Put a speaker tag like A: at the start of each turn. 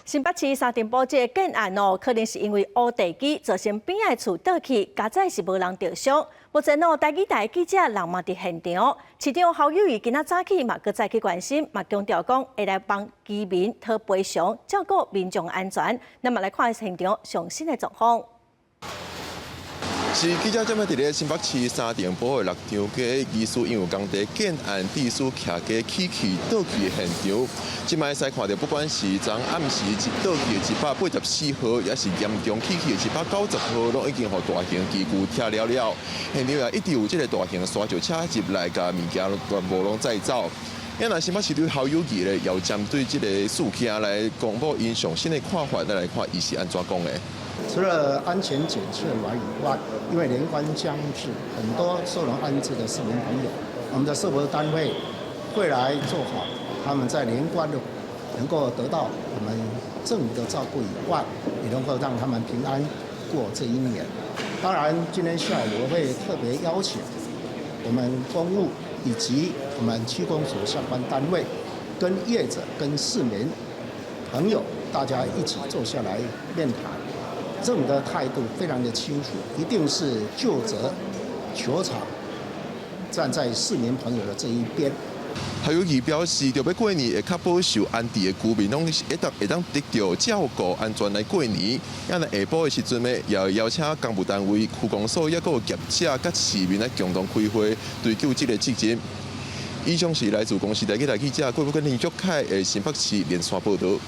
A: 新北市三重埔這个建案哦，可能是因為烏地基造成邊仔的厝倒去，佳哉是無人著傷。目前哦，台語台記者人嘛佇現場，市長侯友宜今仔早起嘛閣再去關心，嘛強調講會來幫居民討賠償，照顧民眾安全。咱嘛來看現場上新的狀況。
B: 是記者這擺佇咧新北市三重埔的六張街，疑似因為工地建案地勢徛家起去倒去的現場。這擺會使看著，不管是昨暗時倒去的184號，抑是嚴重起去的190號，攏已經予大型機具拆了了。現場也一直有這個大型沙石車入來，共物件全部攏載走。若新北市長侯友宜咧，有針對這個事件來公布𪜶上新的看法，咱來看伊是按怎講的。
C: 除了安全檢測完以外，因為年關將至，很多收容安置的市民朋友，我們的社福單位會來做好他們在年關的能夠得到我們政府的照顧以外，也能夠讓他們平安過這一年。當然，今天下午我會特別邀請我們公務以及我們區公所相關單位，跟業者、跟市民朋友，大家一起坐下來面談。政府的態度非常的清楚，一定是究責求償，站在市民朋友的這一邊。
B: 侯友宜表示，著欲過年會確保受安置的居民攏會當得著照顧安全來過年。啊，若下晡的時陣呢，也會邀請公務單位、區公所，抑閣有業者佮市民來共同開會，追究這個責任。以上是來自公視台記者郭富根林玉凱的新北市連線報導。